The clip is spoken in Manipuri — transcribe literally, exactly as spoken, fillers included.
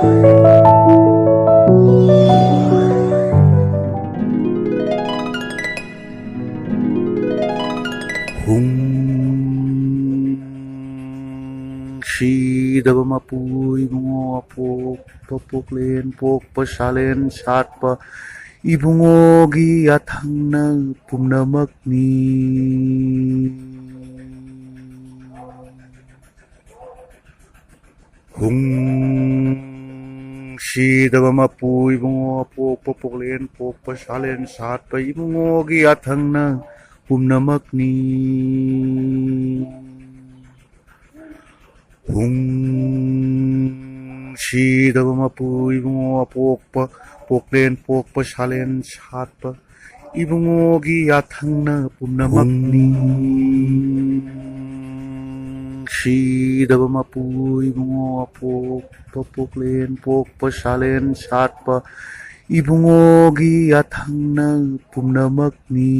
ꯍꯨꯡ ꯁꯤꯗꯕ ꯃꯄꯨ ꯏꯕꯨꯡꯉꯣ, ꯑꯄꯣꯛꯄ ꯄꯣꯛꯂꯦꯟ ꯄꯣꯛꯄ ꯁꯥꯂꯦꯟ ꯁꯥꯠꯄ ꯏꯕꯨꯡꯉꯣꯒꯤ ꯌꯥꯊꯪꯅ ꯄꯨꯝꯅꯃꯛꯅꯤ꯫ ꯍꯨꯡ ꯁꯤꯗꯕ ꯃꯄꯨ ꯏꯕꯨꯡꯉꯣ, ꯑꯄꯣꯛꯄ ꯄꯣꯛꯂꯦꯟ ꯄꯣꯛꯄ ꯁꯥꯂꯦꯟ ꯁꯥꯠꯄ ꯏꯕꯨꯡꯉꯣꯒꯤ ꯌꯥꯊꯪꯅ ꯄꯨꯝꯅꯃꯛꯅꯤ꯫ ꯍꯨꯡ ꯁꯤꯗꯕ ꯃꯄꯨ ꯏꯕꯨꯡꯉꯣ, ꯑꯄꯣꯛꯄ ꯄꯣꯛꯂꯦꯟ ꯄꯣꯛꯄ ꯁꯥꯂꯦꯟ ꯁꯥꯠꯄ ꯏꯕꯨꯡꯉꯣꯒꯤ ꯌꯥꯊꯪꯅ ꯄꯨꯝꯅꯃꯛꯅꯤ꯫ ꯍꯨꯡ ꯁꯤꯗꯕ ꯃꯄꯨ ꯏꯕꯨꯡꯉꯣ, ꯑꯄꯣꯛꯄ ꯄꯣꯛꯂꯦꯟ ꯄꯣꯛꯄ ꯁꯥꯂꯦꯟ ꯁꯥꯠꯄ ꯏꯕꯨꯡꯉꯣꯒꯤ ꯌꯥꯊꯪꯅ ꯄꯨꯝꯅꯃꯛꯅꯤ꯫